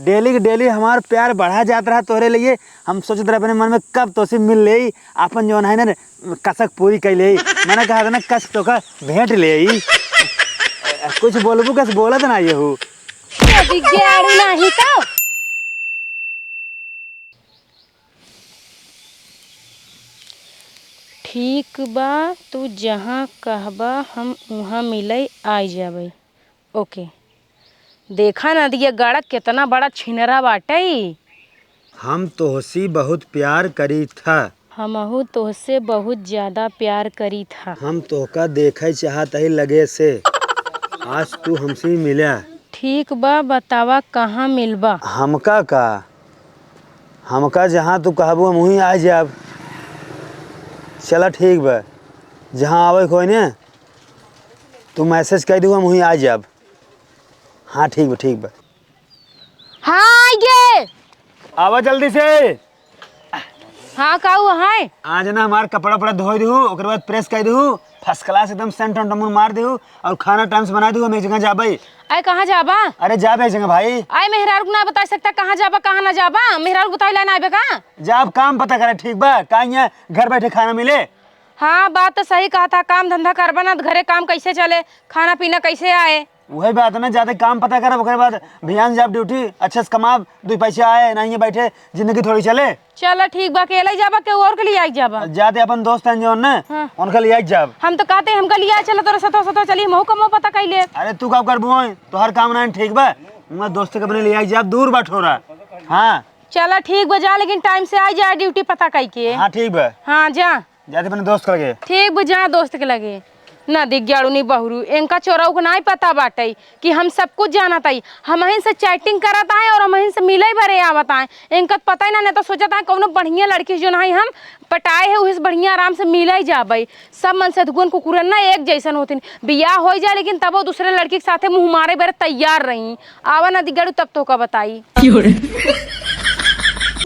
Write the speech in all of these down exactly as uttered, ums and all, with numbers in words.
डेली के डेली हमार प्यार बढ़ा जात रहा तोहरे लिए। हम सोचत रहे अपने मन में कब तोसे मिल लेई, आपन जौन है ना कसक पूरी कइ लेई। मने कहा था ना कसक तोका भेंट लेई। कुछ बोलबू कस बोलत ना ये हूँ। अभी गेड़ू नाही तो। ठीक बा, तू जहाँ कहबा हम उहाँ मिलै आइ जाबै। ओके। देखा ना दिया गाड़ा केतना बड़ा छिनरा बाटै। हम तोहसी बहुत प्यार करी था। हमहू तोहसे बहुत ज्यादा प्यार करी था। हम तोहका देखै चाहत हई लगे से। आज तू हमसे मिला। ठीक बा, बतावा कहाँ मिलबा? हमका का? हमका जहाँ तू कहबू हम वहीं आ जाब। चला ठीक बा, जहाँ आवे कोई ने तू मैसेज कइ दू हम वहीं आ जाब। हाँ ठीक बा, ठीक बा। हाँ आइगे। आवा जल्दी से। हाँ का हुआ है? आज ना हमार कपड़ा उपड़ा धोइ दू, ओकर बाद प्रेस कइ दू, फर्स्ट क्लास एकदम सेंट वेंट अमून मार दू और खाना टाइम से बनाइ दू, हम एक जगह जाबै। आए कहाँ जाबा? अरे जाबे एक जगह भाई। आए मेहरारू को ना बताइ सकता कहाँ जाबा कहाँ ना जाबा, मेहरारू को बताइ लाना आबे का? जाब काम पता करे ठीक बा, का यहाँ घर बैठे खाना मिले? हाँ बात तो सही कहा था, काम धंधा करबा ना तो घरे काम कैसे चले, खाना पीना कैसे आए? उहे बात ना, जाते काम पता करब, ओकरे बाद भियान जाब ड्यूटी, अच्छे से कमाब, दुइ पैसा आए, नहीं बैठे जिंदगी थोड़ी चले। चला ठीक बा, अकेले ही जाबा, केहू और के लिए आई जाबा? जाते अपन दोस्त हैं जौन ना, हाँ। उनके लिए आई जाब। हम तो कहते हैं, हमका लिए चला, तोरे सतो सतो चली, हमहू कमो पता कइ ले। अरे तू का करबू, तोहर काम ना ठीक बा, मैं दोस्त के अपने लिए आई जाब, दूर बा थोड़ा। हाँ। चला ठीक बा, जा लेकिन टाइम से आई जा, ड्यूटी पता कइ के। हाँ ठीक बा। हाँ जा। जाते अपने दोस्त के लगे। ठीक बा, जा दोस्त के लगे। ना दिग्याड़ू नी बहुरू, इनका चोरऊ को नाई पता बाटै कि हम सब कुछ जानत हई। हमहिन से चैटिंग करत आए और हमहिन से मिलै बरे आवत आए। इनका पता ही ना, नहीं तो सोचत आए कौनो बढ़िया लड़की जो नाई हम पटाए है, उहे से बढ़िया आराम से मिलै जाबै। सब मन से धुकुन कुकुरन ना एक जैसन होतिन। बियाह होइ जाए लेकिन तबो दूसरे लड़की के साथे मुँह मारे बरे तैयार रही। आवा ना दिग्याड़ू तब तोहका बताई।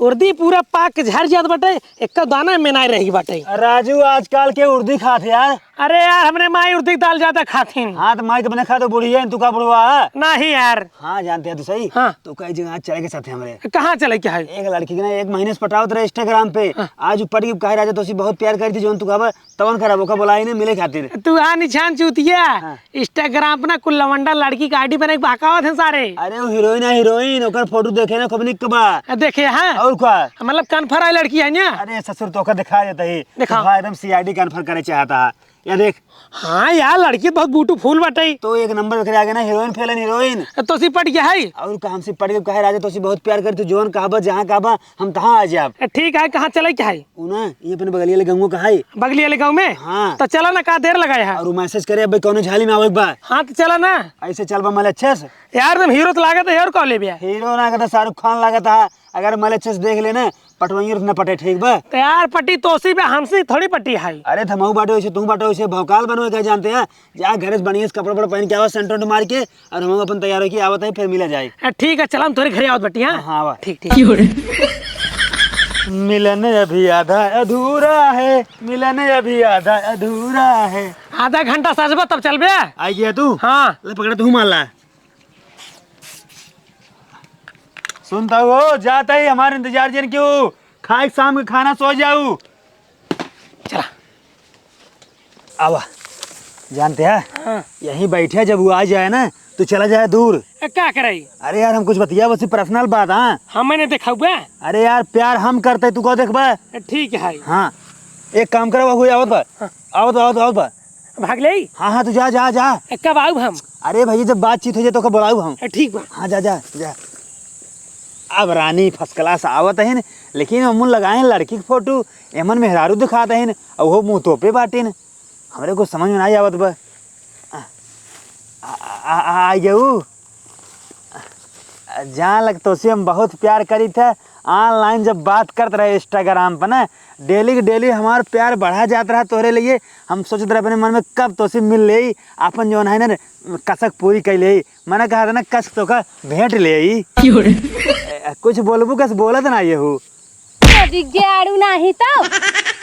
उर्दी पूरा पाक के झर जात बाटै, एक्का दाना में नाई रही बाटै। राजू, आजकल के उर्दी खात है यार। अरे यार, हमरे माई उर्दी के दाल ज्यादा खाथिन। हाँ, तो माई तो बने खा तो बुढ़िया है, तू का बुढ़वा है? नहीं यार। हाँ, जानते हैं तू सही। हाँ। तो कई जगह चले के साथ हमरे। कहाँ चले के है? एक लड़की के ना एक महीने से पटावत रहे Instagram पे। हाँ। आज ऊ पट के कहे राजा तोसी बहुत प्यार करी थी, जौन तू कहबा तवन करब, ओका बोलाई ने मिले खातिर। तू आ निछान चूतिया, हाँ। Instagram पे ना कुल लवंडा लड़की के ID बनाइ के बहकावत हैं सारे। अरे वो हीरोइन है, हीरोइन, ओकर फोटो देखे ना खूब निक बा। आ, देखे हाँ। और का? मतलब कन्फर आई लड़की है ना? अरे ससुर तोका दिखा देता ही। दिखाओ। हाँ, एकदम CID कन्फर करे चाहता है। या देख। हाँ यार, लड़की बहुत beautiful बाटै। तो एक नंबर ओकरे आगे ना हीरोइन फेल है, हीरोइन। तोसी पट गया है? और का, हमसे पट के कहे राजा तोसी बहुत प्यार करी थी, जौन कहबा जहाँ कहबा हम तहाँ आ जाब। ठीक है, कहाँ चले के है? उ ना, ये अपने बगलिया वाले गाँव का है। बगलिया वाले गाँव में? हाँ। तो चला ना, का देर लगाए है? और उ मैसेज करे, "अबे कौनो झाली में आवे के बा।" हाँ, तो चला ना। ऐसे चलबा मले अच्छे से। यार, तुम हीरो तो लागत है, और कौन लेबे? हीरो ना कहता, शाहरुख खान लागत है। अगर मले अच्छे से देख लेना, पटवाइयो न पटे, ठीक बा? तो यार, पटी तोसी बे, हमसे थोड़ी पटी है। अरे, थमऊ बाटे वैसे, तू बाटे वैसे, भौकाल बनवे के जानते हैं। जा घरे से बढ़िया से कपड़ा उपड़ा पहन के आवा, सेंट वेंट मार के, और हम अपन तैयार होके आवत है, फिर मिला जाए। ए, ठीक है, चला, हम तोरे घरे आवत बाटी, हाँ? हाँ, हाँ, आवा। ठीक, ठीक। मिलन अभी आधा अधूरा है, मिलन अभी आधा अधूरा है। आधा घंटा सजबा तब चलबे? आ गया तू? हाँ। ले पकड़, तू मार ला। सुनता हो, जाता ही हमारे इंतजार जन क्यों? खाए शाम के खाना, सो जाऊ। चला। आवा, जानते हैं, हाँ। यहीं बैठे, जब वो आ जाए ना, तो चला जाए दूर। ए, का कराई? अरे यार, हम कुछ बतिया, बस पर्सनल बात, हाँ। हम मैंने देखा हुआ। अरे यार, प्यार हम करते, तू को देखबा? ए, ठीक है। हाँ, एक काम करा, वो आवत बा। हाँ। आवत बा, आवत बा, आवत बा। भाग ले? हाँ, हाँ, तू जा, जा, जा। ए, कब आऊ हम? अरे भैया, जब बातचीत हो जाए तो कब बुलाऊ हम? ए, ठीक बा। हाँ, जा, जा, जा। अब रानी फर्स्ट क्लास आवत है न, लेकिन अमुन लगाए हैं लड़की के फोटो, एमन मेहरारू दिखात है न, और वो मुँह तोपे बाटे न। हमरे कुछ समझ में नहीं आवत बा। आ, आ, आ, आ गया ऊ। जान लग तोसे हम बहुत प्यार करी थे। ऑनलाइन जब बात करत रहे Instagram पर ना, डेली के डेली हमार प्यार बढ़ा जात रहा तोहरे लिए। हम सोचत रहे अपने मन में कब तोसे मिल लेई, आपन जौन है ना कसक पूरी कइ लेई। मने कहा था ना कसक तोका भेंट लेई। क्यों रे? ए, कुछ बोलबू कस बोलत ना ये हूँ। कभी गेड़ू नाही तो।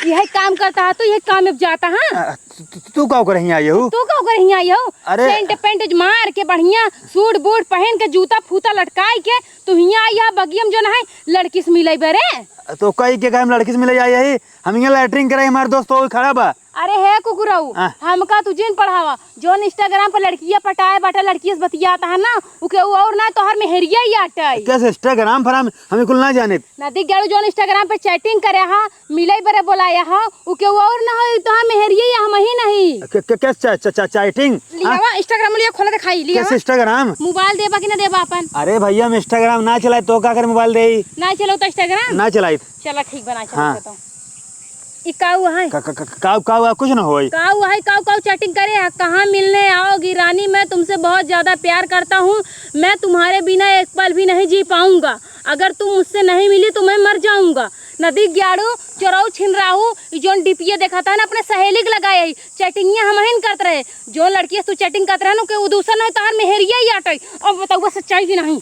यही काम करता है तू, यही काम में जाता है। आ, तू, तू, तू का करे हियाँ आई हऊ? तू का करे हियाँ आई हऊ? अरे। सेंट पेंट मार के बढ़िया सूट बूट पहन के जूता फूता लटकाई के तू हियाँ आई है बगियम जो ना है लड़की से मिले बरे। तो कही के हम लड़की से मिले आई है? हम हियाँ लैट्रिन करे, हमार दोस्त वो खड़ा बा। अरे हे कुकुरऊ, हाँ। हमका तू जिन पढ़ावा, जौन Instagram पर लड़किया पटाए बाटे, लड़किया से बतियात है ना, उ केहू और ना, तोहर मेहरिया ही आटे। कैसे Instagram पर हम, हमें कुल ना जाने। नदी गेड़ू जौन Instagram पे chatting करे हा, मिले बरे बोलाया हा, उ केहू और ना हो, तोहर मेहरिया ही हम ही नहीं। के, के, कैसे चा-, चा-, चा-, chatting? लियावा, हाँ? Instagram लिया, खोला दिखाई, लियावा। कैसे Instagram? मोबाइल देबा कि ना देबा अपन? अरे भैया, हम Instagram ना चलाई, तो का करे मोबाइल दे? ना चलो तो Instagram? ना चलाई। चला ठीक बा, ना चलो हाँ। तो। ई का हुआ है? का, का, का, का, का हुआ? कुछ ना होई। का हुआ है? काऊ, काऊ chatting करे है? कहाँ मिलने आओगी रानी? मैं तुमसे बहुत ज्यादा प्यार करता हूँ। मैं तुम्हारे बिना एक पल भी नहीं जी पाऊंगा। अगर तुम मुझसे नहीं मिली तो मैं मर जाऊंगा। नदी ग्याड़ू, चोरऊ, छिनराऊ, ई जौन डीपीए देखा था ना, अपने सहेली के लगाए है। चैटिंगिया हमहिन करत रहे। जौन लड़की से तू chatting करत रहे ना, के उ दूसर नहीं, तोहार मेहरिया ही आटे। अब बताओ, सच्चाई कि नहीं?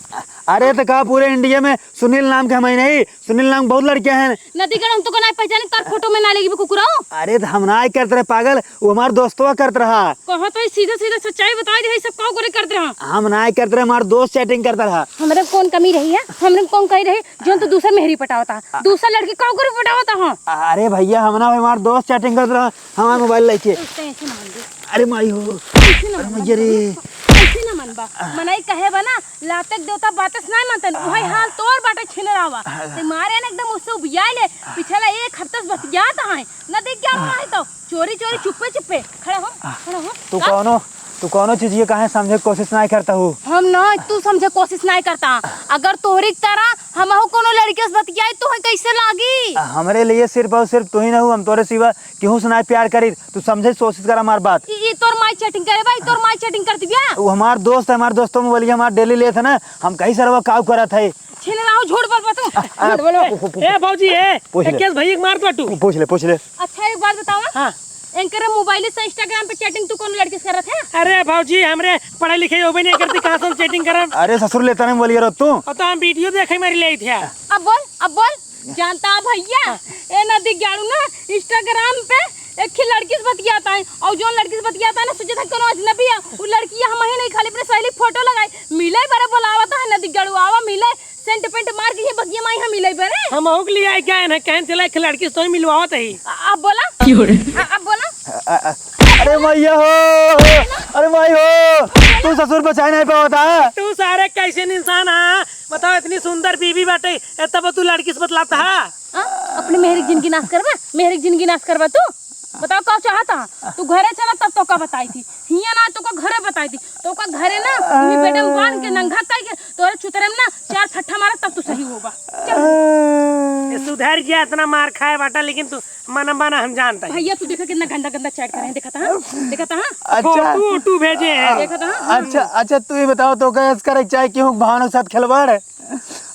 अरे, तो का पूरे इंडिया में सुनील नाम के हम ही नहीं? सुनील नाम बहुत लड़के हैं। नदी गण हम तो को ना पहचाने, तार फोटो में ना लगी कुकुराओ। अरे, तो हम ना करत रहे पागल, वो हमार दोस्तवा करत रहा। कहो तो ही सीधा सीधा सच्चाई बताई दे, सब काऊ करे करत रहा। हम ना करत रहे, हमार दोस्त chatting करत रहा। हमरे में कौन कमी रही है? हमरे में कौन कमी रही? जौन तू दूसर मेहरी पटावता, दूसर लड़की काऊ करे पटावता, हाँ? अरे भैया, हम ना, हमार दोस्त chatting करत रहा, हमार मोबाइल लेके। उससे ऐसे मान दे। अरे माई हो। ऐसे ना अरे मनबा, मैया रे। ऐसे ना मनबा। मनई कहे बा ना, लातक देवता बातस ना मनतन। उहे हाल तोर बाटे छिनरावा। ते मारे ना एकदम उससे उबियाए ले। पिछला एक हफ्ता से बतियात है। ना देख क्या हुआ है तो। चोरी चोरी चुप्पे चुप्पे। खड़ा हो, खड़ा हो। तू का? कौनो, तू कौनो चीज ये काहे समझे के कोशिश ना करता हूँ? हम ना, तू समझे कोशिश ना करता। अगर तोहरी तरह हमहू कोनो लड़के से बतियाई तो है कैसे लागी? हमरे लिए सिर्फ और सिर्फ तू ही ना हूँ, हम तोरे सिवा केहू से ना प्यार करी। तू समझे कोशिश कर हमार बात। ई, ई तोर माई chatting करे बा, ई तोर माई chatting करती बिया। वो हमार दोस्त है, हमार दोस्तों में बोलिए, हमार daily लेत है ना, हम कहीं सरवा काव करत है। छिनराऊ झूठ बोलबा तू। आ, आ, झूठ बोलबा। पू-, पू-, पू-, ए भौजी, ए, पूछ ले। केस भैया के मारत बाटू। पू-, पूछ ले, पूछ ले। अच्छा, एक बात बतावा। हाँ। एंकर मोबाइल से Instagram पे chatting तू कौन लड़की से करत है? अरे भौजी, हमरे पढ़ाई लिखाई होबे नहीं करती, कहाँ से हम chatting करब? अरे ससुर, लेता नहीं बोलिए रो तू। और तो हम video देखे मारी ले थे। अब बोल, अब बोल। जानता है भैया, ए नदी ग्याड़ू ना Instagram पे एक ही लड़की से बतियाता है, और जो लड़की से बतियाता है ना, सोचे था कोनो अजनबी है। वो लड़की हम ही नहीं, खाली अपने सहेली फोटो लगाई, मिले बरे बोलावता है, नदी ग्याड़ू आवा मिले, सेंट पेंट मार के ये बगिया माई हम मिले बरे। हम अहू के लिए आए क्या है ना, कहन चला एक लड़की से तो ही मिलवावत है। आ, अब बोला? क्यों रे? आ, अब बोला? अ-, अ-, अरे मैया हो, अरे माई हो, तू ससुर बचाए नहीं पावता। तू सारे कैसे इंसान है, बताओ, इतनी सुंदर बीवी बाटे, ए, तब तू लड़की से बतलाता है? हाँ? अपनी मेहरी की जिंदगी नाश करबा, मेहरी की जिंदगी नाश करबा तू? बताओ, का चाहता है? तू घरे चला, तब तो का बताई थी, हिया ना तो का घरे बताई थी, तो का घरे ना, उही बेडम बांध के नंगा कई के, तोरे चुतरे में ना चार फट्टा मारा, तब तू सही होबा। चल। ए, सुधर जा, इतना मार खाए बाटा, लेकिन तू मनम बा ना, हम जानता है। भैया, तू देखा कितना गंदा गंदा chat करे हैं, देखा था, हाँ? देखा था, हाँ? अच्छा। फोटो, फोटो भेजे हैं। देखा था, हाँ? अच्छा, अच्छा, तू ही बताओ, तो का ऐस करे चाहे क्यों भावना के साथ खिलवाड़?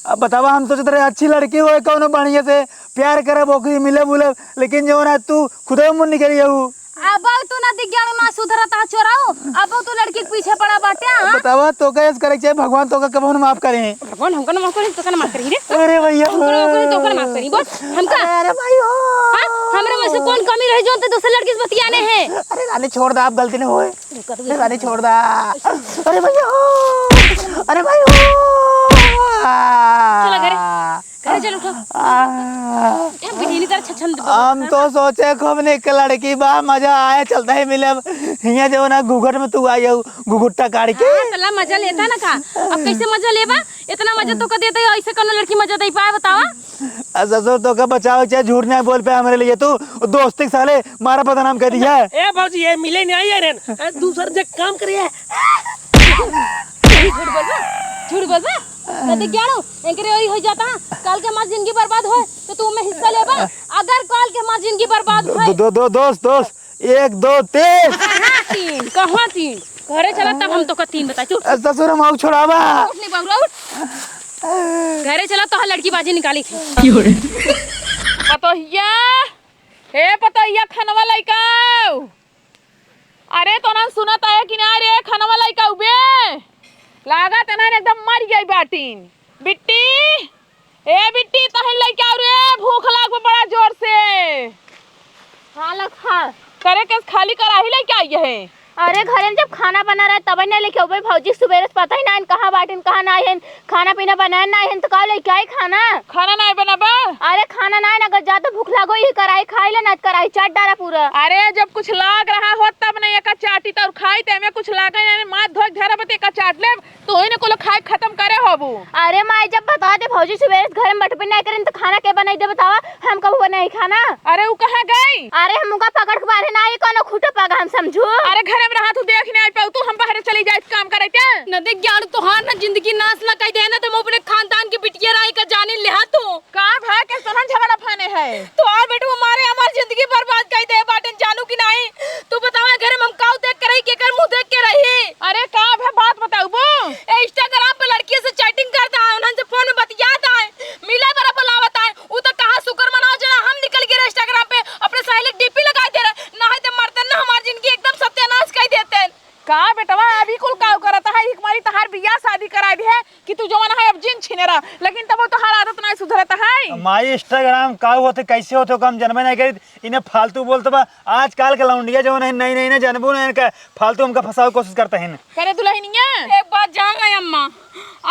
अब बतावा, हम सोचत रहे अच्छी लड़की होए, कौनो बढ़िया से प्यार करब, ओकरी मिलब उलब, लेकिन जो ना तू खुदे मुंह निकल जाऊ। अब तू ना दिग्याड़ू ना सुधरत आ चोराऊ, अब तू लड़की के पीछे पड़ा बाटे, हाँ? बतावा, तो का ऐस करे चाहे भगवान तो का कबहुन माफ करे? भगवान हमका ना माफ करी, तोका ना माफ करी रे। अरे भैया। हमका ना माफ करी, तोका ना माफ करी, बोल, हमका? अरे, अरे भाई हो। हाँ? हमरे में से कौन कमी रही जो तू दूसरे लड़की से बतियाने हैं? अरे रानी छोड़ दे, आप गलती नहीं होए। रुका, तू अरे रानी छोड़ दे। अरे भैया हो। अरे भाई हो। चला घरे। घरे चल उठो। आ। उठा, बिजली तरह छछन दे। हम तो सोचे खूब निक लड़की बा, मजा आए, चलता ही मिले। हियाँ जो ना घुघट में तू आई हो, घुघुट्टा काढ़ के। हाँ, तला मजा लेता ना का? अब कैसे मजा लेबा? इतना मजा तो का देते हो, ऐसे कौनो लड़की मजा दे पाए, बतावा? आ, ससुर, तो का बचाओ, चाहे झूठ नहीं बोल पे हमरे लिए, तू दोस्ती के साले मारा बदनाम कर दिया। ए भौजी, ये मिले नहीं आई रे। ए, दूसर जे काम करिए। झूठ बोलबा? झूठ बोलबा? ना देख जानो, एकरे वही हो जाता। काल के हमार जिंदगी बर्बाद होए, तो तू में हिस्सा लेबा? अगर काल के हमार जिंदगी बर्बाद होए। दो, दो, दो, दोस्त, दोस्त। एक, दो, तीन। कहाँ तीन? कहाँ तीन? घरे चला, तब हम तोका तीन बताई। चुप। ए, ससुर, हम आऊ छोड़ावा। उठ नहीं बाबू, उठ। घरे चला, तोहार लड़की बाजी निकाली थी। क्यों रे? पतोहिया, हे पतोहिया, खनवा लइका आऊ। अरे, तोनन सुनत आए कि ना रे, खनवा लइका आऊ बे? लागत एनहन एकदम मर गई बाटिन। बिट्टी, ए बिट्टी, तहन लइका आऊ रे, भूख लाग बा बड़ा जोर से। हाँ, ला खा। करे के खाली कराही लेके आई है। अरे, घरे में जब खाना बना रहे, तबे ना लेके अउबे। भौजी सुबेरे से पता ही ना है कहाँ बाटिन, कहाँ ना आइन। खाना पीना बनाए ना आइन, तो का लेके आई खाना? खाना ना बनाबा? अरे, खाना ना है ना, अगर ज्यादा भूख लागो, ये कराही खाई ले, ना कराही चाट डारा पूरा। अरे, जब कुछ लाग रहा हो, तब नहीं एका चाटी तो और खाई, ते में कुछ लागे ना, माथ धोए के धरब, ते एका चाट ले। तोही ने कुल खाए खत्म करे होबू। अरे माई, जब बता दे भौजी सुबेरे से घर में बटबे नहीं करेन तो खाना के बनाई दे बतावा? हम कबू बनाई खाना? अरे उ कहाँ गई? अरे हम उनका पकड़ के बांधे ना, ये कौनो खूंटा पागा हम समझू? अरे घरे में रहा तू देख नहीं पाऊ तू, हम बाहर चली जाए काम करे के। न देख जान तोहार ना जिंदगी नाश ना कई दे ना, तुम अपने खानदान के बिटिया राई का जाने ले तू। का भा के तोहन झगड़ा फाने है? तोहार बेटू हमारे हमार जिंदगी बर्बाद कई दे बाटेन, जानू कि नाई? तू बतावा, घर में हम काऊ देख के रही, केकर मुंह देख के रही? अरे का भा बात बताउबो? ए, Instagram पे लड़कियों से chatting करता है, उन्हन से phone में बतियाता है, मिले बरा बुलावता है। उ तो कहा शुक्र मनाओ जना हम निकल गए Instagram पे, अपने सहेली के D P लगा दे रहे, ना है तो मरते ना हमार जिंदगी एकदम सत्यानाश कई देते। का बेटवा, अभी कुल काऊ करत है, एक मारी तहार बियाह शादी करा दी है, कि तू जवन है अब जिन छिनेरा, लेकिन तब वो तोहार आदत नहीं सुधरत है। माई, Instagram का होते, कैसे होते, ओका हम जनबे नहीं करी। इन्हें फालतू बोलत बा। आजकल के लौंडिया जवन है, नई नई ना जनबू ना इनका, फालतू हमका फंसावे कोशिश करते हैं। करे दुल्हनिया, एक बात जान ले अम्मा,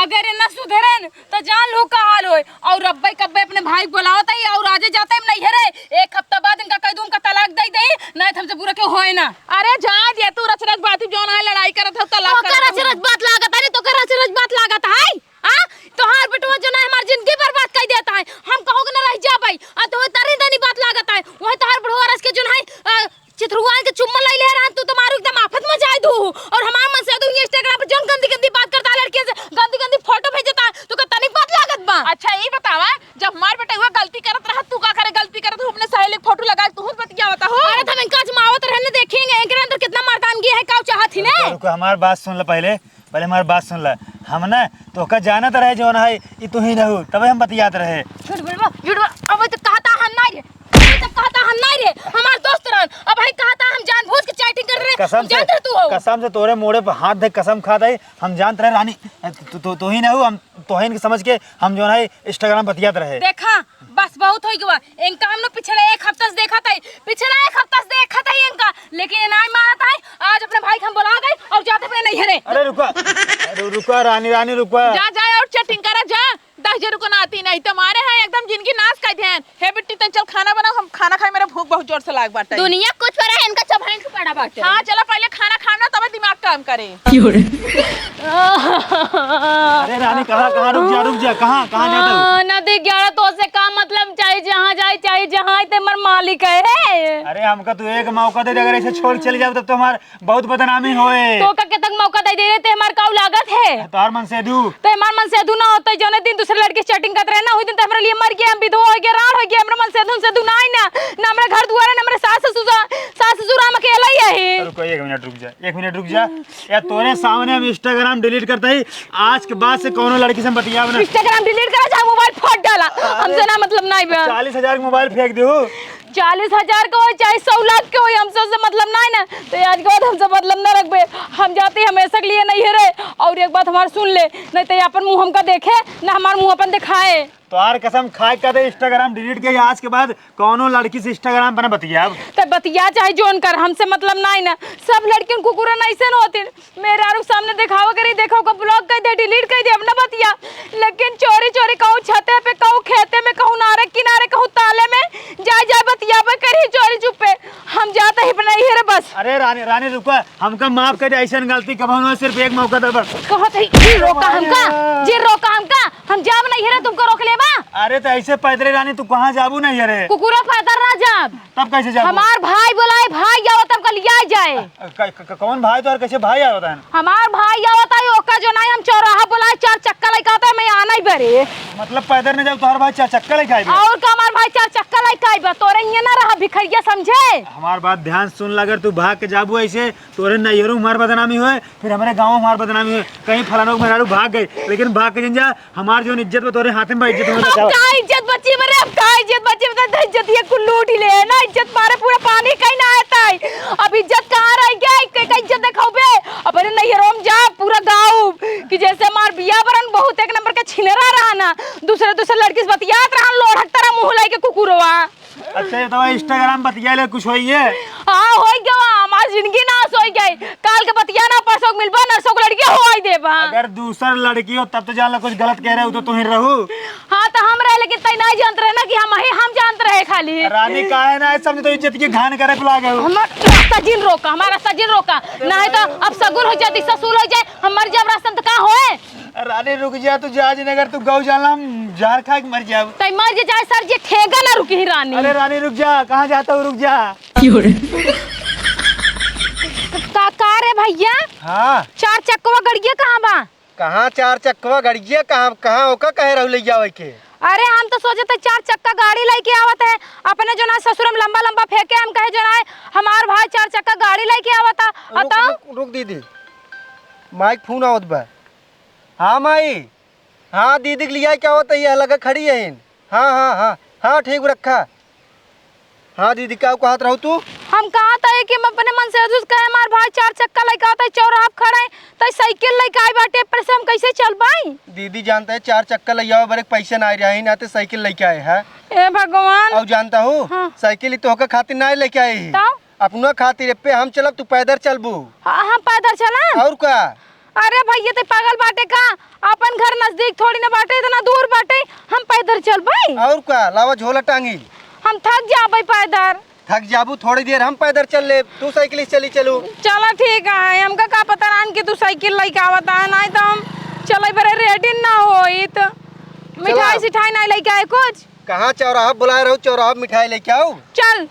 अगर ये ना सुधरन तो जान लो का हाल होए। और अब्बे कब्बे अपने भाई को बुलावत है और आजे जाते हम नहीं है रे। एक हफ्ता बाद इनका कह दूं, उनका तलाक दे दे, नहीं तो हमसे बुरा क्यों होए ना। अरे जा दिया तू रच रच बात, जौन है लड़ाई करत हो, तलाक तो का करत रच हो। रच बात लागत है, तो का रच रच बात लागत है? आ? तोहार बेटवा जो ना हमार जिंदगी बर्बाद कर देता है, हम कहोगे ना रह जाबे। आ तो तरी तनी बात लागत है, वही तोहार बुढ़वा रस के जो ना है, आ, चिथरुआन के चुम्मा ले ले रहन, तू तो मारू एकदम आफत में जाए दू। और हमार मन से तू Instagram पे जौन गंदी गंदी बात करता है लड़कियों से, गंदी गंदी photo भेजता है, तू का तनिक बात लागत बा? अच्छा ये बतावा, जब हमार बेटा हुआ गलती करत रहा, तू का करे गलती करत हो, अपने सहेली के photo लगा तू बतियावत हो। अरे तो हम इनका आजमावत रहने देखेंगे, इनके अंदर कितना मर्दानगी है, का चाहत ही ने। रुको, रुको, हमार बात सुन ले पहले, पहले हमार बात सुन ले। हम ना तोका जानत रहे जौन है, ई तू ही रहू, तबे हम बतियात रहे। झूठ बोलबो, झूठ बोल। अब तो कहता हम नहीं रे, अब तो कहता हम नहीं रे, हमार दोस्त रहन। अब भाई कहता हम जानबूझ के chatting कर रहे, कसम हम से, जानते तू हो। कसम से तोरे मोड़े पे हाथ धे कसम खात है, हम जानत रहे रानी, तू, तू, तू ही ना हो, हम तोहिन के समझ के हम जौन है Instagram बतियात रहे। देखा, बस बहुत होइ गवा। इनका हम ना पिछले एक हफ्ता से देखत है, पिछला एक हफ्ता से देखत है इनका, लेकिन ये नाहीं मानत है। आज अपने भाई के हम बुला गए और जाते पे नहीं हरे। अरे रुका, अरे रुका रानी, रानी रुका। जा, जा और chatting करा जा। दस हजार रुपया नाती नहीं तुम्हारे हैं, एकदम जिंदगी नाश कर देन। हे बिट्टी, तन चल खाना बनाओ, हम खाना खाए, मेरा भूख बहुत जोर से लाग बाटे। दुनिया कुछ पर है, इनका चबहन से पड़ा बाटे। हाँ, चला पहले खाना खाओ ना, तबे दिमाग काम करे। क्यों रे? अरे रानी, कहाँ, कहाँ, रुक जा, रुक जा, कहाँ, कहाँ जाता हूँ? हाँ, ना देख ग्यारह तो से का मतलब, चाहे जहाँ जाए, चाहे जहाँ आए, ते मर मालिक है। अरे हमका तू एक मौका दे दे, अगर ऐसे छोड़ चले जाओ तब तो हमार बहुत बदनामी होए। तो का के तक मौका दे दे रहे, ते हमार काऊ लागत है? तोहार मन से दू। ते हमार मन से दू ना होते, जौने दिन दूसरे लड़के chatting करत रहे ना, वही दिन तो हमरा लिए मर गया, हम विधवा हो गया, राड़ हो गया, हमरा मन से दू से दू ना आई ना, ना हमरा घर दुआर है, ना हमरा सास ससुर, सास ससुर हम अकेला ही है। रुको, एक मिनट रुक जा, एक मिनट रुक जा। या तोरे सामने हम Instagram delete करते ही, आज के बाद से कौनो लड़की से हम बतियाब ना। Instagram delete करा, चाहे mobile फोड़ डाला, अरे, हमसे ना मतलब ना बा। चालीस हजार के mobile फेंक दू। चालीस हजार के होई, चाहे सौ लाख के होई, हमसे उससे मतलब ना है ना। तो आज के बाद हमसे मतलब ना रखबे, हम जाते ही हमेशा के लिए नहीं है रे। और एक बात हमार सुन ले, नहीं तो ये अपन मुंह हमका देखे, ना हमार मुंह अपन दिखाए। तोहार कसम खाए का दे, Instagram delete के आज के बाद कौनो लड़की से Instagram पर ना बतियाब। तो बतिया चाहे जोन कर, हमसे मतलब ना है ना। सब लड़कियन कुकुरन ऐसे न होतिन। मेहरारू के सामने देखावा करी, देखा ओका block कर दे, delete कर दे, अब ना बतिया। लेकिन चोरी चोरी कहूँ छते पे, कहूँ खेते में, कहूँ नारे किनारे, कहूँ ताले में जाए जाए बतियाबे करी चोरी चुप्पे। हम जात ही नहीं है रे बस। अरे रानी, रानी रुका, हमका माफ कर दे, ऐसन गलती कबहू न हो, सिर्फ एक मौका दे बस। कहत है, जी रोका हमका, जी रोका हमका, हम जाब नहीं है रे, तुमको रोक लेबा। अरे तो ऐसे पैदल रानी तू कहाँ जाबू नहीं है रे? कुकुरा पैदल ना जाब। तब कैसे जाबू? हमार भाई बोलाए, भाई जाओ तब का लिया जाए। क-, क-, क-, कौन भाई तो और कैसे भाई आया होता है? हमार भाई आवत है, ओका जो नाई हम चौराहा बोलाए, चार चक्का लेके आता है, मैं आना ही बरे। मतलब पैदल न जाओ, तुम्हारा भाई चार चक्का लेके आए बे? और का हमार भाई चार चक्का लेके आए बा? तोरे ये ना रहा भिखरिया समझे? हमार बात ध्यान सुन ला, अगर तू भाग के जाबू ऐसे, तोरे नैहरों हमार बदनामी होए, फिर हमारे गाँव हमार बदनामी होए। कहीं फलानों के मेहरारू भाग गई, लेकिन भाग के जिन जा, हमार जौन इज्जत बा तोरे हाथे में बा, इज्जत हमें अब बचावा। का इज्जत बची बरे, अब का इज्जत बची बता, इज्जत ये कुल लूट ही ले ना, इज्जत मारे पूरा पानी कहीं ना आता है। अब इज्जत कहाँ रह गया, के का इज्जत दिखाओ बे? अपने नैहरों में जा, पूरा गाँव कि जैसे हमार बिया बरन बहुत एक नंबर के छिनरा रहा ना, दूसरे दूसरे लड़की से बतियात रहा, लोढ़क तरह मुँह लेके कुकुरवा। अच्छा, ये तो Instagram बतिया ले, कुछ होई है? हाँ, होई गवा, हमार जिंदगी नाश होई गई। काल के बतिया ना, परसों के मिलबा, नरसों के लड़की होई देबा। अगर दूसर लड़की हो, तब तो जान ला कुछ गलत कह रहे हो, तो तुम ही रहू। हाँ, तो हम रहे, लेकिन तई नहीं जानत रहे ना कि हम ही, हम जानत रहे खाली। रानी, काहे ना, सब तो इज्जत की घान करे पे लागे हो। हमार रास्ता जिन रोका, हमार रास्ता जिन रोका, नहीं तो अब सगुन हो जाती, ससुर हो जाए, हम मर जाए रास्ता में, तो का होए? रानी, रुक जा, तू जा जिन, अगर तू गौ जाला, हम जहर खा के मर जाब। तई मर जे चाहे सर जे, ठेगा ना रुकी ही रानी। अरे रानी, रुक जा, कहाँ जाता हूँ, रुक जा। का, का रे भैया? हाँ। चार चक्कवा गड़िया कहाँ बा? कहाँ चार चक्कवा गड़िया, कहाँ, कहाँ ओका कहे रहू ले जावे के? अरे हम तो सोचे थे चार चक्का गाड़ी लेके आवत है, अपने जो ना ससुर में लंबा लंबा फेंके, हम कहे जो ना हमार भाई चार चक्का गाड़ी लेके आवत है। रुक, अतौ? रुक, रुक दीदी, माई के फोन आवत बा। हाँ माई, हाँ, दीदी के लिया क्या होता है, ये लगा खड़ी है। हाँ, हाँ, हाँ, हाँ, ठीक रखा। हाँ दीदी, का कहत रहू तू? हम कहत है कि हम अपने मन से अजुस कहे, हमार भाई चार चक्का लेके आवत है, चौराहा पे खड़ा है, तो साइकिल लेके आई बाटे, पर से हम कैसे चलबाई? दीदी जानता है, चार चक्का ले आओ, बड़े पैसे ना आ रहे हैं, ना तो साइकिल लेके आए हैं। ए भगवान। और जानता हूँ, हाँ। साइकिल ही तो होकर खातिर ना लेके आए ही। तो? अपना खातिर पे हम चलब, तू पैदल चलबू। हाँ, हम पैदल चलब? और का? अरे भैया, ते पागल बाटे का? अपन घर नजदीक थोड़ी ना बाटे, इतना दूर बाटे, हम पैदल चलबई? और का, लावा झोला टांगी। हम थक जाबे पैदल। थक जाबू, थोड़ी देर हम पैदल चल ले, तू साइकिल से चली चलू। चला ठीक है, हमका का पता रहन कि तू साइकिल लेके आवत है, नहीं तो हम चले बरे रेडी ना होइत। मिठाई सिठाई नहीं लेके आए कुछ? कहाँ चौराहा बुलाए रहू, चौराहा मिठाई लेके आओ। चल।